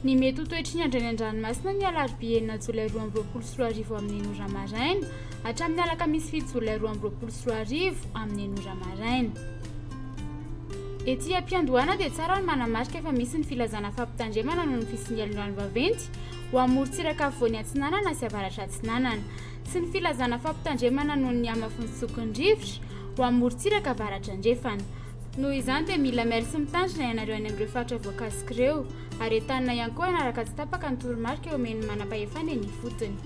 Ny mety ho toetry ny andro any an-dranomasina ny alarobia 6 jolay 2022 amin'ny 6 ora maraina hatramin'ny alakamisy 7 jolay 2022 amin'ny 6 ora maraina. Ety am-piandohana dia tsara ny manamarika fa misy ny filazana fampitandremana noho ny fisian'ny alondrano vaventy ho amin'ny morontsiraka afovoany atsinanana sy avaratra atsinanana sy ny filazana fampitandremana noho ny hamafin'ny fitsoky rivotra ho amin'ny morontsiraka avaratra andrefana. Noho izany dia mila mailo sy mitandrina ianareo any amin'ireo faritra voakasika ireo ary entanina ihany koa hanaraka tsy tapaka ny toromarika omen'ny manam-pahefana eny ifotony.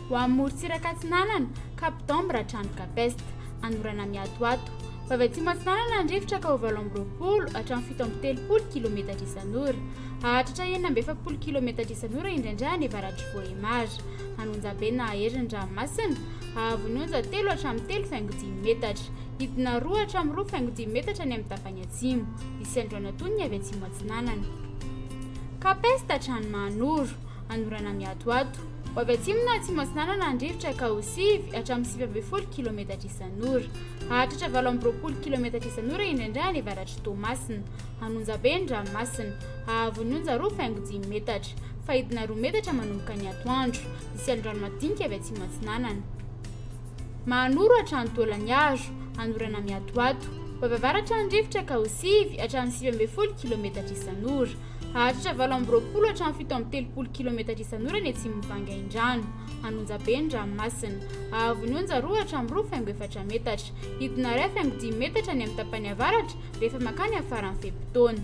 Ho amin'ny morontsiraka atsinanana, Cap d'Ambre hatrany Cap Est. Anorana miatoato. Ho avy atsimo atsinanana ny rivotra ka ho 28 hatramin'ny 37 kilometatra isan'ora. Hahatratra 46 kilometatra isan'ora indraindray any avaratr'i Vohemar. Hanonja be na hahery ny ranomasina, hahavon'ny onja 3 hatramin'ny 3,5 metatra. Hidina 2 hatramin'ny 2,5 metatra any amin'ny tapany atsimo. Hisy andro anatony avy atsimo atsinanana. Cap Est hatrany Mahanoro. Anorana miatoato. Ho avy atsimo na atsimo atsinanana ny rivotra ka ho 9 hatramin'ny 19 kilometatra isan'ora. Hahatratra 28 kilometatra isan'ora indraindray any avaratr'i Toamasina. Hanonja be ny ranomasina. Hahavon'ny onja 2,5 metatra. Fa hidina 2 metatra manomboka ny atoandro. Hisy alondrano madinika avy atsimo atsinanana. Mahanoro hatrany Taolagnaro. Anorana miatoato. Ho avy avaratra ny rivotra ka ho 9 hatramin'ny 19 kilometatra isan'ora. Hahatratra 28 hatramin'ny 37 kilometatra isan'ora ny atsimon'i Vangaindrano. Hanonja be ny ranomasina. Hahavon'ny onja 2 hatramin'ny 2,4 metatra. Hidina 1,5 metatra any amin'ny tapany avaratra rehefa mankany amin'ny faran'ny fe-potoana.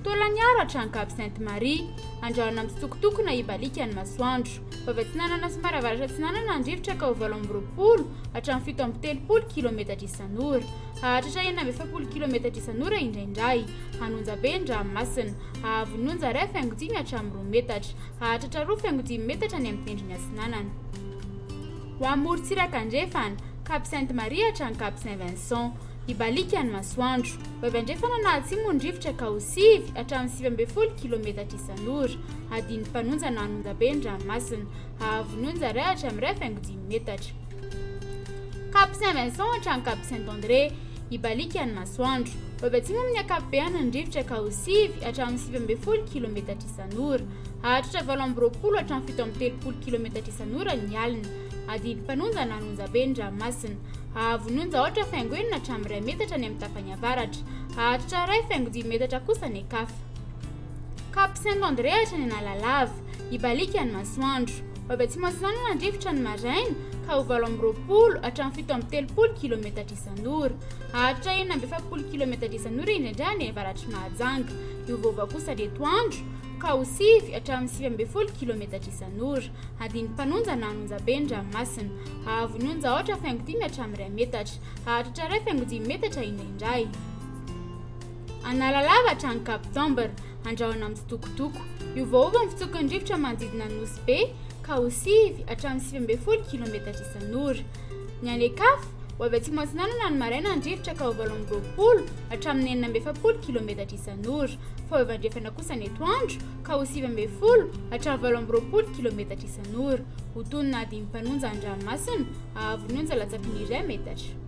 Taolagnaro hatrany Cap Sainte Marie. Andrahona mitsitokotoko na hibaliaka ny masoandro. Ho avy atsinanana somary avaratra atsinanana ny rivotra ka ho 28 hatramin'ny 37 kilometatra isan'ora. Hahatratra 46 kilometatra isan'ora indraindray. Hanonja be ny ranomasina. Hahavon'ny onja 1,5 hatramin'ny 2 metatra. Hahatratra 2,5 metatra any amin'ny tendrony atsinanana. Ho amin'ny morontsiraka andrefana, Cap Sainte Marie hatrany Cap Saint Vincent. Hibaliaka ny masoandro. Ho avy andrefana na atsimo ny rivotra ka ho 9 hatramin'ny 19 kilometatra isan'ora. Hadin'ny mpanonja na hanonja be ny ranomasina. Hahavon'ny onja 1 hatramin'ny 1,5 metatra. Cap Saint Vincent hatrany Cap Saint André. Hibaliaka ny masoandro. Ho avy atsimo amin'ny ankapobeny ny rivotra ka ho 9 hatramin'ny 19 kilometatra isan'ora. Hahatratra 28 hatramin'ny 37 kilometatra isan'ora ny alina. Hadin'ny mpanonja na hanonja be ny ranomasina. Hahavon'ny onja 4,6 hatramin'ny 1 metatra any amin'ny tapany avaratra. Hahatratra 1,5 metatra kosa ny ankafa. Cap Saint André hatrany Analalava. Hibaliaka ny masoandro. Ho avy atsimo atsinanana ny rivotra ny maraina ka ho 28 hatramin'ny 37 kilometatra isan'ora. Haharitra 46 kilometatra isan'ora indraindray any avaratr'i Mahajanga. Hiovaova kosa ny atoandro ka ho 9 hatramin'ny 19 kilometatra isan'ora. Hadin'ny mpanonja na hanonja be ny ranomasina. Hahavon'ny onja 4,5 hatramin'ny 1 metatra. Hahatratra 1,5 metatra indraindray. Analalava hatrany Cap d'Ambre. Andrahona mitsitokotoko. Hiovaova ny fitsoky ny rivotra manodidina ny Nosy Be ka ho 9 hatramin'ny 19 kilometatra isan'ora. Ny any Ankafa, ho avy atsimo atsinanana ny maraina ny rivotra ka ho 28 hatramin'ny 46 kilometatra isan'ora. Fa ho avy andrefana kosa ny atoandro ka ho 19 hatramin'ny 28 kilometatra isan'ora. Ho tonona hadin'ny mpanonja ny ranomasina, hahavon'ny onja latsaky ny 1 metatra.